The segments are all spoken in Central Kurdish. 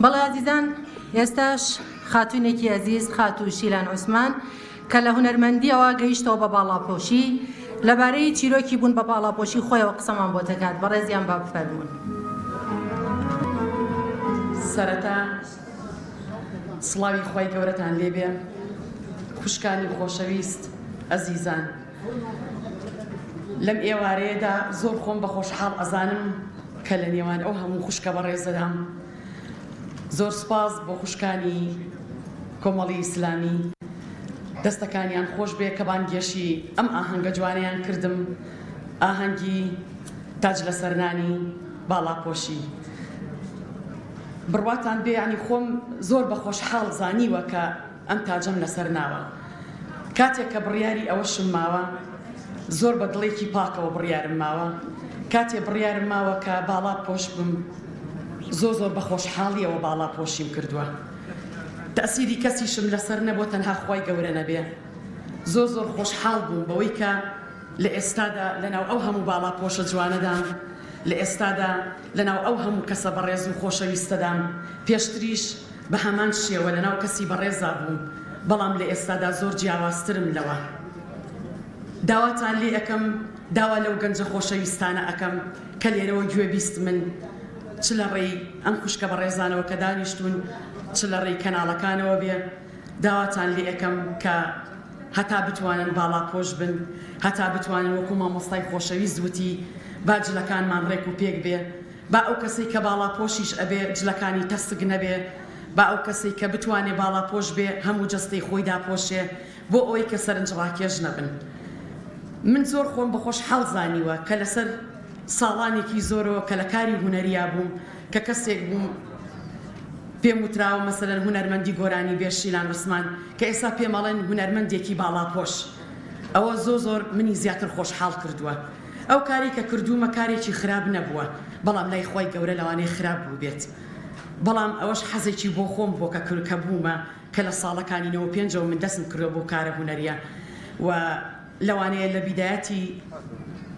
بەڵێ ئازیزان ئێستاش خاتوونێکی ئەزیز خاتوو شیلان عوسمان کە لە هونەرمەندیەوە گەیشتەوە بە باڵاپۆشی لەبارەی چیرۆکی بوون بە باڵاپۆشی خۆیەوە قسەمان بۆ دەکات بەڕێزیان با بفەرموون. سەرەتا سڵاوی خوای گەورەتان لێبێ خوشکانی خۆشەویست ئەزیزان لەم ئێوارەیەدا زۆر خۆم بە خۆشحاڵ ئەزانم کە لە نێوان ئەو هەموو خوشکە بەڕێزەدام زۆر سوپاس بۆ خوشکانی کۆمەڵی ئیسلامی دەستەکانیان خۆش بێ کە بانگێشی ئەم ئاهەنگە جوانەیان کردم ئاهەنگی تاج لەسەرنانی باڵاپۆشی بڕواتان بێ یانی خۆم زۆر بە خۆشحاڵ زانیوە کە ئەم تاجەم لەسەر ناوە کاتێک کە بڕیاری ئەوەشم ماوە زۆر بە دڵێکی پاکەوە بڕیارم ماوە کاتێ بڕیارم ماوە کە باڵا پۆش بم زۆر زۆر بە خۆشحاڵیەوە باڵا پۆشیم کردووە تەئسیری کەسیشم لەسەر نەبووە تەنها خوای گەورە نەبێ زۆر زۆر خۆشحاڵ بووم بەوەی کە لە ئێستادا لەناو ئەو هەموو باڵا پۆشە جوانەدام لە ئێستادا لەناو ئەو هەموو کەسە بەڕێز و خۆشەویستەدام پێشتریش بە هەمان شێوە لەناو کەسی بەڕێزا بووم بەڵام لە ئێستادا زۆر جیاوازترم لەوە داواتان لێ ئەکەم داوا لەو گەنجە خۆشەویستانە ئەکەم کە لێرەوە گوێ بیستمن چ لە ڕێی ئەم خوشکە بەڕێزانەوە کە دانیشتوون چ لە ڕێی کەناڵەکانەوە بێ داواتان لێ ئەکەم کە هەتا بتوانن باڵاپۆش بن هەتا بتوانن وەکو مامۆستای خۆشەویست وتی با جلەکانمان ڕێک و پێک بێ با ئەو کەسەی کە باڵاپۆشیش ئەبێ جلەکانی تەسک نەبێ با ئەو کەسەی کە بتوانێ باڵاپۆش بێ هەموو جەستەی خۆی داپۆشێ بۆ ئەوەی کە سەرنجڕاکێش نەبن. من زۆر خۆم بە خۆشحاڵ زانیوە کە لەسەر ساڵانێکی زۆرەوە کە لە کاری هونەریا بووم کە کەسێک بووم پێم وتراوە مەسەلەن هونەرمەندی گۆرانیبێژ شیلان عوسمان کە ئێستا پێم ئەڵێن هونەرمەندێکی باڵاپۆش ئەوە زۆر زۆر منی زیاتر خۆشحاڵ کردووە. ئەو کارەی کە کردوومە کارێکی خراپ نەبووە بەڵام لای خوای گەورە لەوانەیە خراپ بووبێت بەڵام ئەوەش حەزێکی بۆ خۆم بووە کە کە بوومە کە لە ساڵەکانی نەوە پێنجەوە من دەستم کردووە بەو کارە هونەریە و لەوانەیە لە بیدایەتی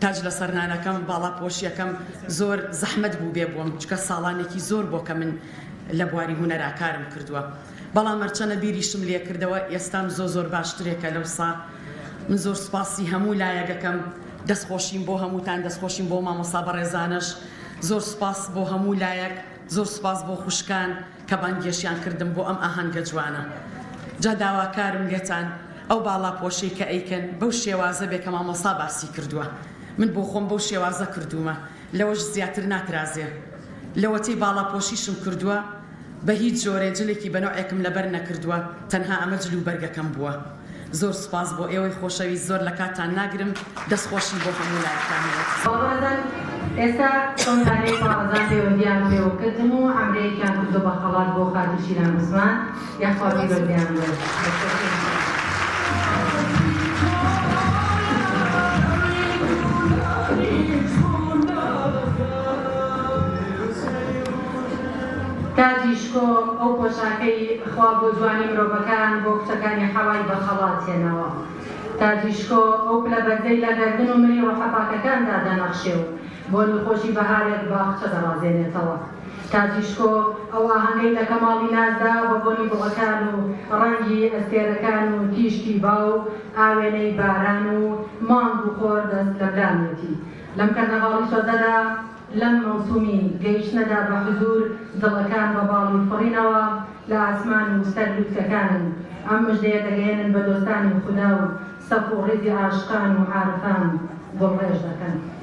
تاج لەسەر نانەکەم باڵا پۆشیەکەم زۆر زەحمەت بووبێ بۆم چونکە ساڵانێکی زۆر بۆ کە من لە بواری هونەرا کارم کردووە بەڵام هەرچەنە بیریشم لێکردەوە ئێستام زۆ زۆر باشترێکە لەوسا من زۆر سوپاسی هەموو لایەک ئەکەم دەست خۆشیم بۆ هەمووتان دەست خۆشیم بۆ مامۆستا بەڕێزانەش زۆر سوپاس بۆ هەموو لایەک زۆر سوپاس بۆ خوشکان کە بانگێشیان کردم بۆ ئەم ئاهەنگە جوانە جا داواکارم لێتان ئەو باڵاپۆشەی کە ئەیکەن بەو شێوازە بێ کە مامۆستا باسی کردووە من بۆ خۆم بەو شێوازە کردوومە لەوەش زیاتر ناترازێ لەوەتەی باڵاپۆشیشم کردووە بە هیچ جۆرێ جلێکی بە نەوعێکم لەبەر نەکردووە تەنها ئەمە جل و بەرگەکەم بووە زۆر سوپاس بۆ ئێوەی خۆشەویست زۆر لە کاتتان ناگرم دەست خۆشی بۆ هەموو لایەکتان هەیە. بەڕێزان ئێستا کۆمپانیای بارزان پەیوەندیان پێوە کردم و عەمرەیەکیان کردوە بە خەڵات بۆ خاتوو شیلان عوسمان یاخوا پیرۆزیان بێت. تاجی شکۆ ئەو پۆشاکەی خوا بۆ جوانی مرۆڤەکان بۆ کچەکانی حەوای بە خەڵات هێناوە. تاجی شکۆ ئەو پلە بەرزەی لە گەردن و ملی ڕۆحە پاکەکاندا دەنەخشێ و بۆنی خۆشی بەهارێک باخچە دەڕازێنێتەوە. تاجی شکۆ ئەو ئاهەنگەی لە کەماڵی نازدا بە بۆنی گوڵەکان و ڕەنگی ئەستێرەکان و تیشکی با و ئاوێنەی باران و مانگ و خۆر دەست لە بلانیەتی. لەم کەرنەڤاڵی سۆزەدا، لەم مەوسومی گەیشتنەدا بە حزوور دڵەکان بە باڵی فڕینەوە لە ئاسمان و سەر لوتکەکانن ئەم مژدەیە دەگەیەنن بە دۆستانی خودا و سەف و ڕیزی عاشقان و عارفان گوڵڕێژ دەکەن.